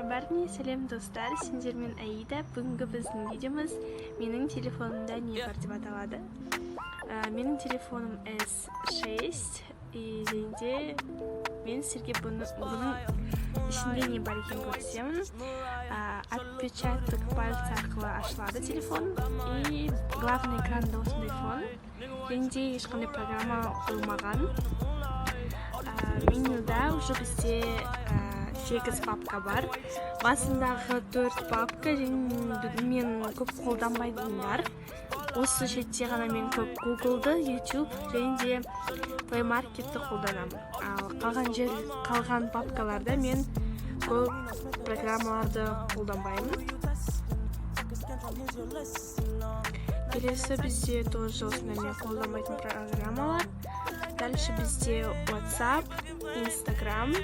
Бәріне сәлем, достар! Сендермен Аида. Бүгінгі біздің видеомыз «Менің телефонымда не бар» деп аталады. Менің телефоным S6, и және де мен сіздерге бұның ішінде не бар екенін көрсетемін. Отпечаток пальца арқылы ашылады телефон, и главный экранда осындай фон, және де ешқандай программа қойылмаған. Менюда уже бізде сегіз папка бар. Басындағы төрт папка және мен көп қолданбайтындар. Осы шетте ғана мен көп Google'ды, YouTube және де Play Marketті қолданамын. Ал қалған папкаларда мен көп программаларды қолданбаймын. Келесі бізде тоже осындай мен қолданбайтын программалар. Дальше бізде WhatsApp, Instagram,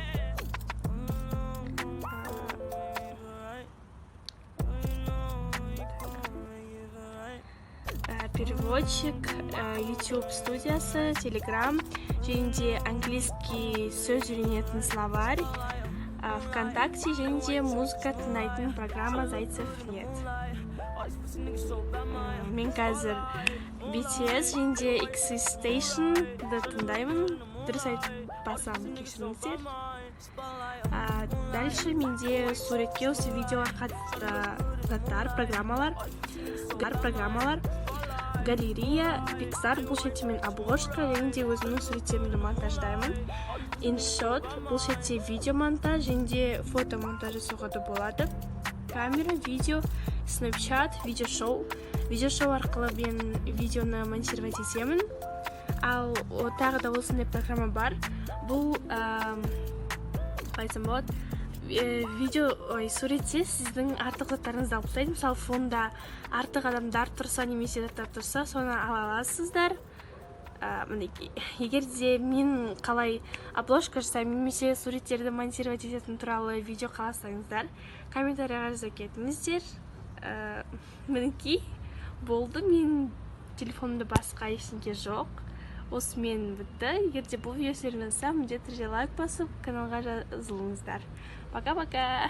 переводчик, YouTube студиясы, Telegram және де английский сөз үйренетін словарь, ВКонтакте және де музыка тыңдайтын программа Зайцев нет. Мен қазір BTS және де X-Station'ды тыңдаймын. Дұрыс айтпасам, кешіріңіздер. Дальше менде суретке, осы видеоға қатысты заттар, программалар, галерея, Pixar, бұл шетте мен обложка және де өзімнің суреттерімді монтаждаймын. InShot, бұл шетте видео монтаж және де фото монтаж жасауға да болады. Камера, видео, Snapchat, видео-шоу. Видео-шоу арқылы мен видеоны монтировать етемін. Ал тағы да осындай программа бар. Бұл қалай айтсам болады, видео, ой, суретте сіздің артық заттарыңызды алып тастайды. Мысалы, фонда артық адамдар тұрса немесе заттар тұрса, соны ала аласыздар. Мінекей, егер де мен қалай обложка жасаймын немесе суреттерді монтировать ететін туралы видео қаласаңыздар, комментарийға жаза кетіңіздер. Мінекей, болды, менің телефонымда басқа ештеңе жоқ, осымен бітті. Егер де бұл видео сіздерге ұнаса, міндетті түрде лайк басып, каналға жазылыңыздар. Пока, пока.